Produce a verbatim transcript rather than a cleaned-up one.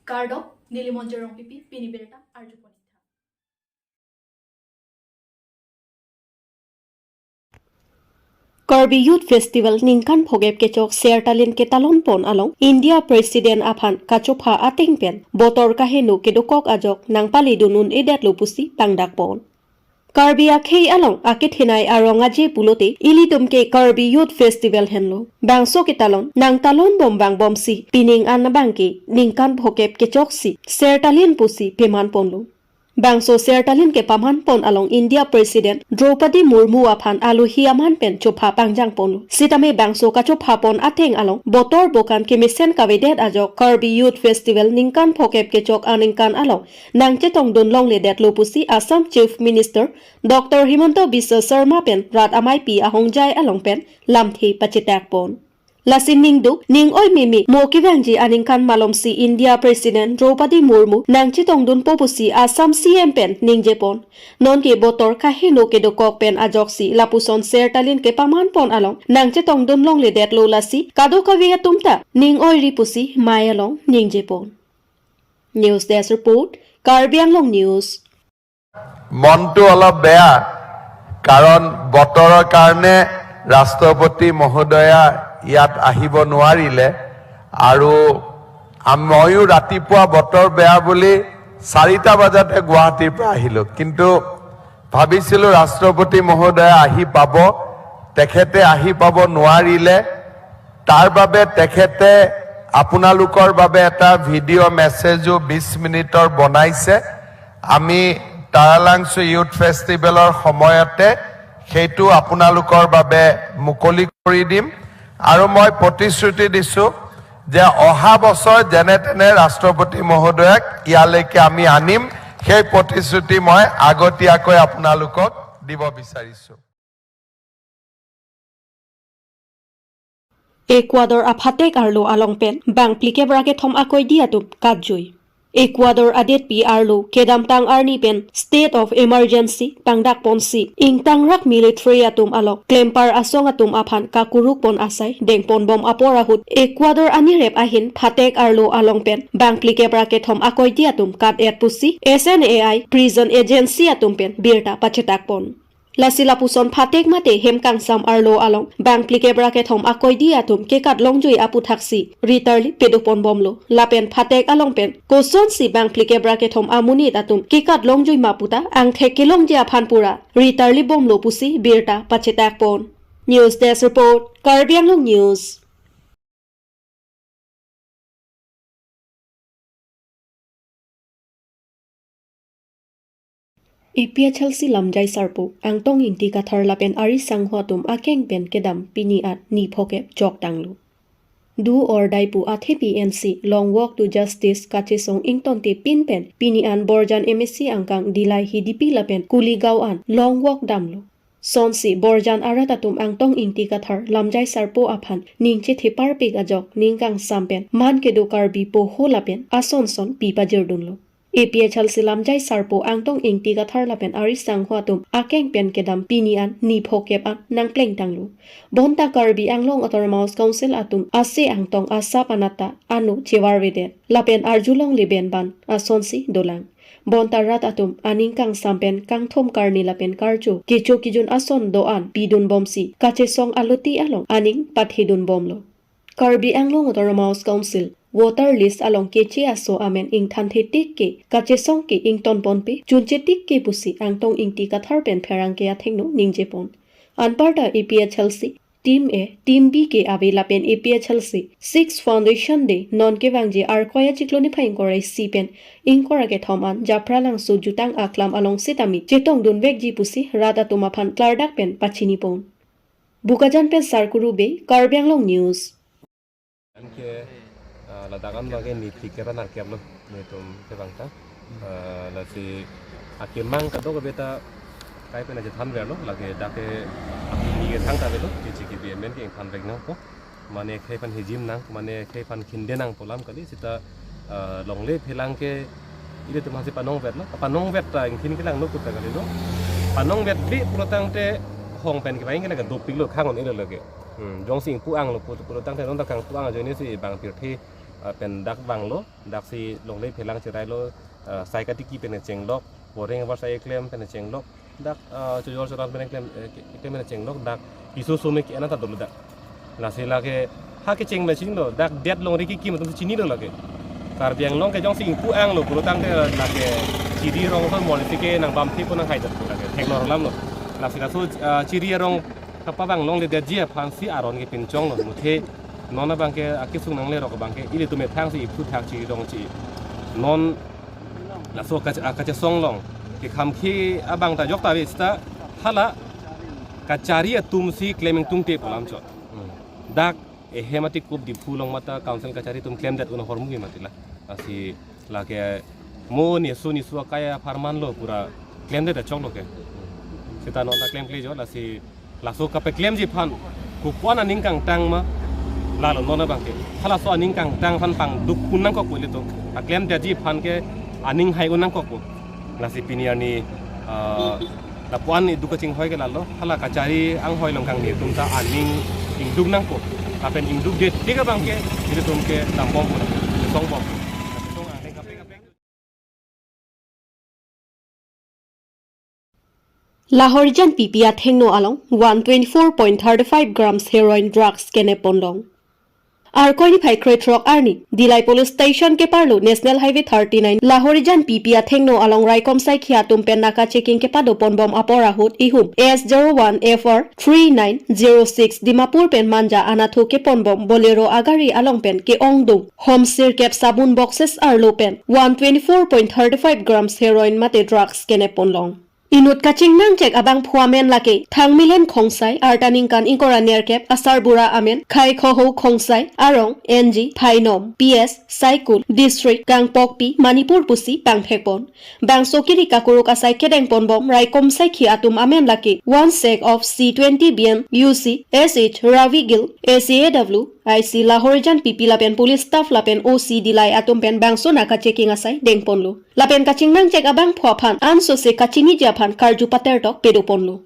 Kardom, neli Monjir Rongpipi, pini birta arjupon. Karbi Youth Festival ningkan phokep kechok Sertalin ketalon pon along India President aphan kachopha ateng pen botor kaheno kedokok ajok nangpale dun un-edetlo pusi pangdak pon. Karbi akhei along akethenei arong aje pulote ilitum ke Karbi Youth Festival henlo. Bangso ketalon nangtalon bom vangbomsi pining an abangke ningkan phokep kechoksi Sertalin pusi peman ponlo. Bangso Sertalin kepaman pon along India President Draupadi Murmu aphan alohi aman pen chopha pangjang ponlo. Sitame bangso kachopha pon ateng along botor bokan kemesen kavedet ajok Karbi Youth Festival ningkan phokep kechok aningkan along nangchetong dun longledetlo pusi Assam Chief Minister Doctor Himanta Biswa Sarma pen rat ameipi ahongjai along pen lamthe pachetak pon. Lasi ningduk ning-oi meme mo kevangji aningkan malomsi India President Draupadi Murmu nangchetong dunpo pusi Assam C M pen ningje pon. Nonke botor kaheno kedokok pen ajoksi lapuson Sertalin kepaman pon along nangchetong dun longledetlo, lasi kadokave atum ta ning-oiri pusi mei along ningje pon. News Desk Report, Karbi Anglong News. মনটো অলপ বেয়া, কাৰণ বতৰৰ কাৰণে ৰাষ্ট্ৰপতি মহোদয়া ইয়াত আহিব নোৱাৰিলে। আৰু আম-, ময়ো ৰাতিপুৱা বতৰ বেয়া বুলি চাৰিটা বজাতে গুৱাহাটীৰ পৰা আহিলোঁ, কিন্তু ভাবিছিলোঁ ৰাষ্ট্ৰপতি মহোদয়া আহি পাব, তেখেতে আহি পাব নোৱাৰিলে। তাৰ বাবে তেখেতে আপোনালোকৰ বাবে এটা ভিডিঅ' মেছেজো বিশ মিনিটৰ বনাইছে। আমি তাৰালাংচু ইউথ ফেষ্টিভেলৰ সময়তে সেইটো আপোনালোকৰ বাবে মুকলি কৰি দিম। আৰু মই প্ৰতিশ্ৰুতি দিছোঁ যে অহা বছৰ যেনে তেনে ৰাষ্ট্ৰপতি মহোদয়াক ইয়ালৈকে আমি আনিম, সেই প্ৰতিশ্ৰুতি মই আগতীয়াকৈ আপোনালোকক দিব বিচাৰিছোঁ। Ecuador aphatek arlo along pen bangphli kep ra kethom akoidi atum katjui. Ecuador adetpi arlo kedamtang arni pen state of emergency pangdak ponsi ingtangrak military atum along klempar asong atum aphan kakuruk pon asai dengpon bom apor ahut Ecuador anirep ahin phatek arlo along pen bangphli kep ra kethom akoidi atum kat-et pusi S N A I prison agency atum pen birta pachetak pon. Lasi lapuson phatek mate hem kangsam arlo along bangphli kep ra kethom akoidi atum kekat longjui aputhaksi ritarli pedopon bomlo. Lapen phatek along pen kosonsi bangphli kep ra kethom amonit atum kekat longjui ma puta angthek kelongji aphan pura ritarli bomlo pusi birta pachetak pon. News Desk Report, Karbi Anglong News. A P H L C lamjai sarpo Angtong Ingti Kathar lapen ari sangho atum akeng pen kedam pini at ni phokep joktanglo. Do or die pu athepi ensi Long Walk to Justice kachesong ingtonte pin pen pini an Borjan M A C angkang Dillai Hidipi lapen Kuligaon an Long Walk damlo. Sonsi Borjan arat atum Angtong Ingti Kathar lamjai sarpo aphan ning chetheparpik ajok ning kangsam pen man kedo Karbi poho lapen ason son pi pajirdunlo. A P H L C lamjai sarpo Angtong Ingti Kathar lapen ari sangho atum akeng pen kedam pini an ni phokep an nangplengtanglo. Bonta Karbi Anglong Autonomous Council atum ase angtong asap anatta ano chevarvedet lapen arjulongle ben ban asonsi dolang. Bonta rat atum aning kangsam pen kangthom karni lapen karcho kecho kejun ason do-an pidun bomsi kachesong aloti along aning pathedun bomlo. Karbi Anglong Autonomous Council voter list along keche aso amen ingthanthe tik ke kachesong ke ington ponpe chunche tik ke pusi Angtong Ingti Kathar pen pherangke athengno ningje pon. Anparta A P H L C Team A, Team B ke ave lapen A P H L C Sixth Foundation Day non kevangji Arkoi achiklo niphai ingkoi ra isi pen ingkoi ra kethom an Japralangso jutang aklam along sitame chetongdunvekji pusi rat atum aphan klardak pen pachini pon. Bokajan pen Sarkuru Bey, Karbi Anglong News. Anke, ah, ladak an bangke ni phli kep ra nerkep lo, netum kevang ta. Ah, lasi akemang kadokave ta kai pen aje thanverlo, lake dak ke aphi ni ke thangta avelo, kechi kebi amen ke thanvek nangpo. Mane khei aphan hijim nang, mane khei aphan khinde nang pu alam kali, sita, ah, longle phelang ke ilitum aphansi panongvet lo, panongvet ta ingkhin kelang lo kuta kali lo. Panongvet bi pulotangte hong pen kevang ke lake dopik lo khang on ilo lake. Hmm, jongsi ingpu-ang lo pu, pulotangte non ta kangpu-ang ajoine si bang pirthe, Pen dak vanglo, dak si longle phelang cherailo, eh, sai katiki pen chenglok, boreng abar sai klem pen chenglok, dak, eh, chojor choran pen klem, eh, ke-, klem pen chenglok, dak piso some ke-en ta dolo dak. Lasi lake ha kecheng machine lo, dak det longri kekim atum chinilo lake. Karbi Anglong ke jongsi ingpu-anglo pulo tangte lake Chiri rong ason mol si ke nang bamthe ko nang haidat ko lake. Theklong alam lo. Lasi laso, eh, Chiri arong kapavang longledetji aphansi aron ke pinchonglo. Muthe non abangke akesung nanglerok abangke ilitum methang si iphu thak Chiri rong chi. Non laso kache-, ah, kachesong along kekhamkhi abang ta jok ta ave seta hala kachari atum si klem ingtungte pu alam chot. Hmm. Dak ehem ati kup Diphu along mate council kachari atum klemdet un ahormu ke mati la. Lasi lake mo nisu nisu akai apharman lo pura klemdet achok lo ke. Seta non ta klemkle jo lasi laso kapeklemji aphan kopi-an aning kangtang ma lalo non abangke. Halaso aning kangtang aphan pangduk un nangkokpo ilitum. Aklemdetji aphan ke aning hai un nangkokpo. Lasi pini arni, ah, lapu-an iduk kachinghoi ke lalo. Hala kachari anghoi along kangni atum ta aning ingduk nangpo. Lapen ingdukdet tik abangke ilitum ke dambompo, songbom. Lahorijan P P athengno along one twenty-four point thirty-five grams heroin drugs kenep ponlong. Arkoi niphai krethrok arni, Dillai Police Station keparlo National Highway thirty-nine, Lahorijan P P athengno along raikom saikhi atum pen naka checking kepado ponbom apor ahut ihum S zero one F R three nine zero six Dimapur pen Manja anatthu keponbom Bolero agari along pen ke-ongdung hom sirkep sabun boxes arlo pen one twenty-four point thirty-five grams heroin mate drugs kenep ponlong. Inut kachingnangchek abangphu amen lake Thangmilen Khongsai, arta ningkan ingkoi ra nerkep, asarbura amen Khaikhoho Khongsai, arong N G Phainom, P S Saikul, District Kangpokpi, Manipur pusi pangthekpon. Bangso kiri kakuruk asai kedengponbom raikom saikhi atum amen lake one sack of C twenty B M U C, S H Ravi Gill, A C A W, I C Lahorijan P P lapen police staff lapen O C Dillai atum pen bangso naka checking asai dengponlo. Lapen kachingnangchek abangphu aphan ansose kachiniji aphan karju patertok pedoponlo.